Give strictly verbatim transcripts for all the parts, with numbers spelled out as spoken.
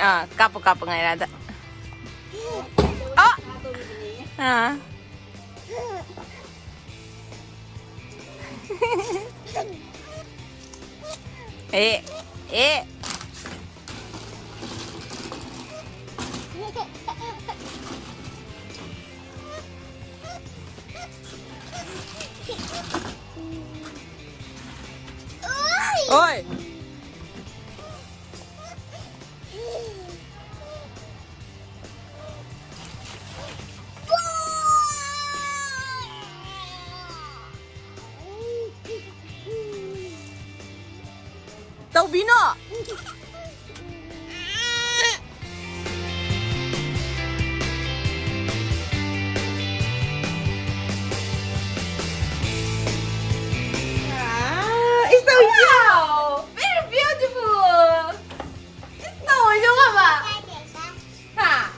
ꯑꯥ, ꯀꯥꯞꯄꯨ, ꯀꯥꯞꯄꯨ, ꯉꯥꯏꯔꯥꯗ꯫ ꯑꯣ! ꯑꯥ꯫ ꯑꯦ, ꯑꯦ꯫ ꯑꯣꯏ꯫ ꯇꯧꯕꯤꯅꯣ꯫ Ah, it's so Wow, very beautiful. It's so beautiful. ꯍꯥ?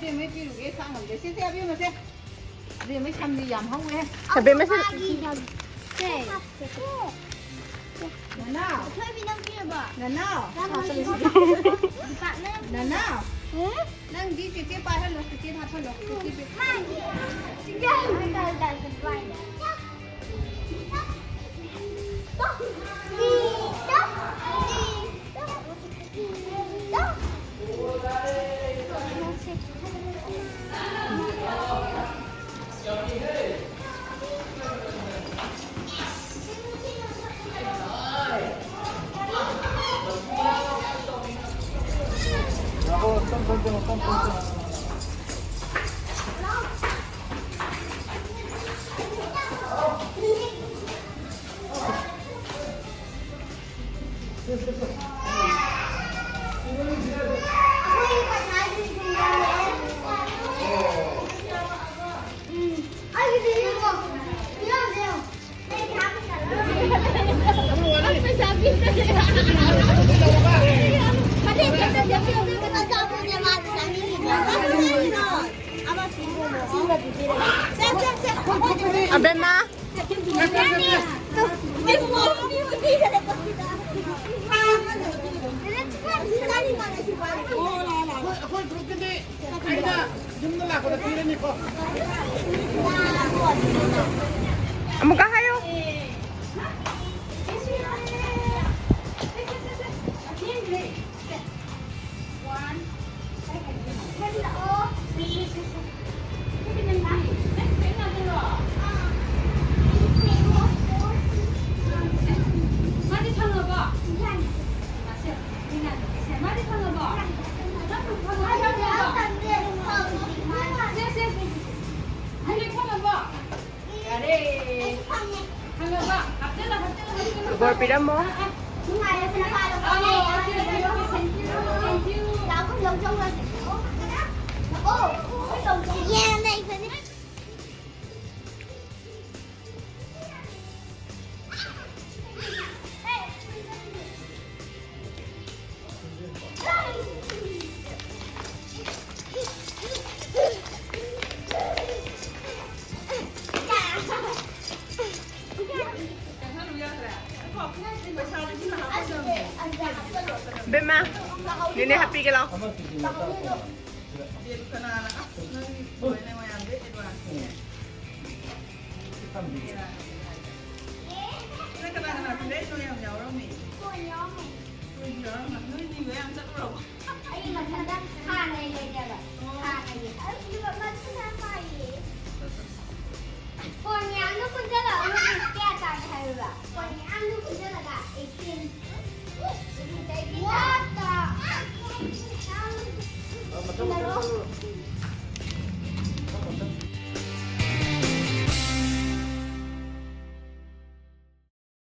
ꯑꯕꯦꯝꯃꯩ ꯄꯤꯔꯨꯒꯦ, ꯆꯥ ꯉꯝꯗꯦ꯫ ꯁꯦ, ꯁꯦ, ꯑꯕꯦꯝꯃꯁꯦ꯫ ꯑꯕꯦꯝꯃꯩ ꯁꯝꯗꯤ ꯌꯥꯝ ꯍꯧꯋꯦ꯫ ꯑꯕꯦꯝꯃꯁꯦ꯫ ꯁꯦ꯫ ꯅꯅꯥꯎ꯫ ꯊꯣꯏꯕꯤ, ꯅꯪ ꯄꯤꯔꯕꯣ? ꯅꯅꯥꯎ꯫ ꯅꯅꯥꯎ꯫ ꯅꯪꯗꯤ ꯆꯦꯆꯦ ꯄꯥꯏꯍꯜꯂꯣ, ꯆꯦꯆꯦ ꯍꯥꯞꯍꯜꯂꯣ꯫ ꯆꯦꯆꯦ ꯄꯤ-, ꯑꯕꯦꯝꯃ꯫ ꯑꯩꯈꯣꯏ, ꯑꯩꯈꯣꯏ ꯒ꯭ꯔꯨꯞꯀꯤꯗꯤ ꯑꯩꯅ ꯌꯨꯝꯗ ꯂꯥꯛꯄꯗ ꯄꯤꯔꯅꯤꯀꯣ꯫ ꯑꯃꯨꯛꯀ ꯍꯥꯏꯌꯣ꯫ ꯃꯥꯗꯤ ꯐꯪꯉꯕꯣ? ꯃꯥꯗꯤ ꯐꯪꯉꯕꯣ? ꯁꯦ, ꯁꯦ, ꯁꯦ, ꯁꯦ꯫ ꯍꯧꯖꯤꯛ ꯐꯪꯉꯕꯣ? ꯌꯥꯔꯦ꯫ ꯐꯪꯉꯕꯣ? ꯍꯥꯞꯆꯜꯂꯣ, ꯍꯥꯞꯆꯜꯂꯣ, ꯍꯥꯞꯆꯜꯂꯣ꯫ ꯕꯣꯔ ꯄꯤꯔꯝꯃꯣ꯫ ꯑꯧ, ꯑꯧ, ꯁꯦ, ꯁꯦ, ꯁꯦ, thank you, thank you꯫ ꯌꯦꯟ ꯂꯩꯕꯅꯦ꯫ ꯕꯦꯝꯃ, ꯅꯦꯅꯦ ꯍꯥꯞꯄꯤꯒꯦ ꯂꯥꯎ꯫ ꯕꯦꯕ, ꯀꯅꯥꯅ ꯑꯁ ꯅꯪꯒꯤ ꯐꯣꯟꯅꯦ ꯃꯌꯥꯝꯗꯩ ꯑꯦꯗꯚꯥꯟꯁꯅꯦ꯫ ꯅꯪ ꯀꯅꯥ ꯀꯅꯥ ꯄꯤꯔꯛꯏꯅꯣ? ꯌꯥꯝ ꯌꯥꯎꯔꯝꯃꯤ꯫ ꯐꯣꯟ ꯌꯥꯎꯔꯝꯃꯤ꯫ ꯅꯣꯏꯗꯤ ꯌꯥꯎꯔꯝꯃ-, ꯅꯣꯏ ꯅꯤꯕ ꯌꯥꯝ ꯆꯠꯂꯨꯔꯕꯣ? ꯑꯩ ꯃꯊꯟꯇ ꯍꯥꯟꯅꯩ ꯂꯩꯇꯦꯕ꯫ ꯍꯥꯟꯅꯒꯤ꯫ ꯑꯁ, ꯃꯊꯟꯇ ꯄꯥꯏꯌꯦ꯫ ꯐꯣꯟ ꯃꯌꯥꯝꯗꯣ ꯄꯨꯟꯁꯤꯜꯂꯒ ꯀꯌꯥ ꯇꯥꯒꯦ ꯍꯥꯏꯔꯨꯔꯥ? ꯐꯣꯟ ꯃꯌꯥꯝꯗꯣ ꯄꯨꯟꯁꯤꯜꯂꯒ eighteen꯫ What the? ꯃꯊꯪ ꯃꯊꯪ ꯆꯠꯂꯨꯔꯣ꯫